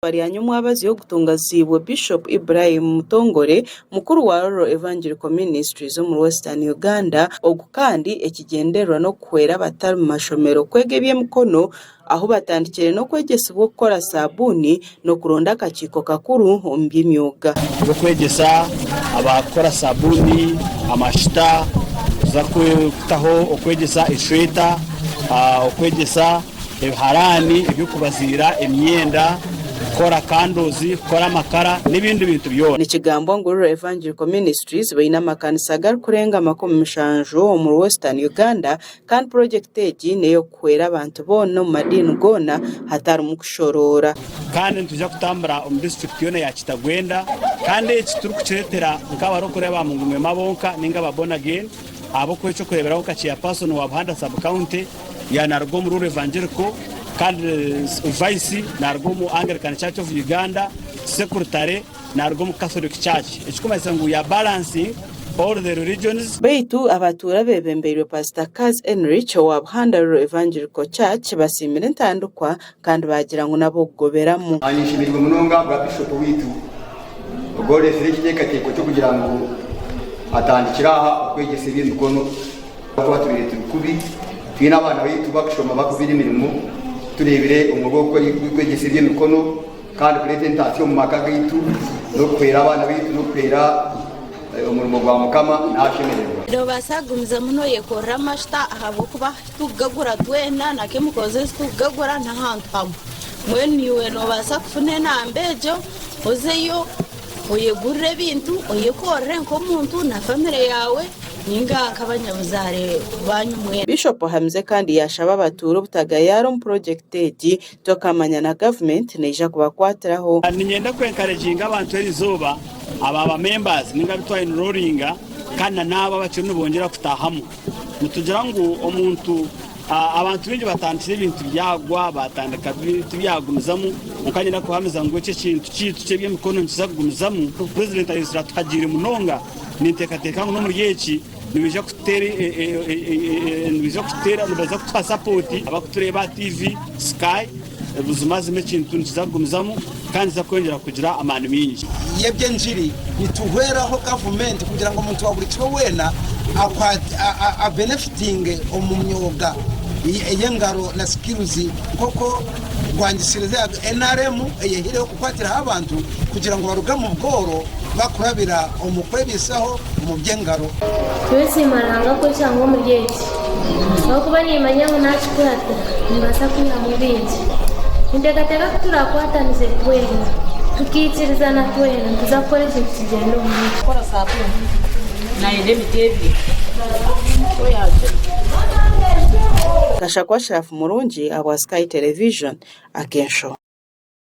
Rya nyomwabazyo gutungaziibwe Bishop Ibrahim Mutongole, mukuru wa Rural Evangelical Ministries omuri Western Uganda, ogu kandi ekigyendererwa n'okuhwera abatari mu mashomero kwega eby'emikono ahu batandikire n'okwegyesibwa okukora saabuuni n'okuronda akakiiko kakuru omu by'emyoga. Okwegyesa abakukora saabuuni, amashita, kuza kutaho okwegyesa eshweta, okwegyesa ebiharaani eby'okubaziira emyenda, kukora kandozi, kukora amakara n'ebindi bintu byona. Nikigambwa ngu Rural Evangelical Ministries baine amakanisa garikurenga 70 omuri Western Uganda kandi purogyekiti egi n'ey'okuhwera abantu boona omu madiini goona hatarimu kushoroora. Kandi nitwija kutambura omu disiturikiti yoona ya Kitagwenda kandi eki titurikukireetera nk'abarokore aba Mungu Mwema bonka nainga aba Born Again ahabw'okuba eky'okureeberaho nka Chairperson wa Buhanda Sub County Ya naruga omu Rural Evangelical kandi Vice naruga omu Anglican Church of Uganda, Secretary naruga omu Catholic Church. Ekikumanyisa ngu we are balancing all the religions. Beitu abatuura bebembeirwe Pastor Kaz Enrich owa Buhanda Rural Evangelical Church basiimire entandikwa kandi baagira ngu n'ab'okugoberamu. Naanye nshemereirwe munonga ahabwa Bishopu waitu ogu oreetsire ekiteekateeko ky'okugira ngu atandikire aha okwegyesa eby'emikono. Ahabw'okuba tubaire turi kubi, twine abaana baitu bakushoma bakubire emirimo, tureebire omurimo gw'okwegyesa eby'emikono kandi kureeta entaasya omu maka gaitu n'okuhwera abaana baitu n'okuhwera omurimo gwa Mukama naashemererwa. Noobaasa kugumizamu nooyekorera amashuta ahabw'okuba titukugagura twena na chemicals ezi tukugagura n'ahantu hamwe. Mbwenu iwe noobaasa kufuna enamba egyo ozeyo oyegurire ebintu oyekorere nk'omuntu na famire yaawe. Ninga nk'abanyabuzaare baanyu mwena. Bishop ahamize kandi yaashaba abatuura obutagayaara omu purogyekiti egi tokamanya na gavumenti neija kubakwatiraho. Niinyenda ku encouraginga abantu erizooba aba ba members ninga abu twa enrollinga kandi na n'abo abakiriyo nibongyera kutahamu. Nitugira ngu omuntu abantu baingi batandikire ebintu byagwa batandika tibyagumizamu kwonka niinyenda kuhamiza ngu eki ekintu kyaitu ky'eby'emikono nikiza kugumizamu. President ayizire atuhagiire munonga. Ninteekateeka ngu n'omuri eki nibaija kututeera nibaija kututeera nibaija kutuha sapooti abarikutureeba aha TV Sky. Buzimazima ekintu nikiza kugumizamu kandi nikiza kwongyera kugira amaani maingi. y'eby'engiri nituhweraho gavumenti kugira ngu omuntu wa buri kiro weena abenefitinge omu myooga ey'engaro na skills nk'oku rwangisirize ya NRM eyehireho kukwatiraho abantu kugira ngu baruge omu bworo bakurabira omu kwebaisaho omu by'engaro. Twesiima Ruhanga kweshanga omuri eki, ahabw'okuba niimanya ngu naakikuratira nimbaasa kwihamu bingi. Ninteekateeka ku turaakwatanise twena, tukaikirizana twena, nituza kukora ekintu kigyende omu maisho. Gashakwa Ashraf Murungi ahabwa Sky Television, Akensho.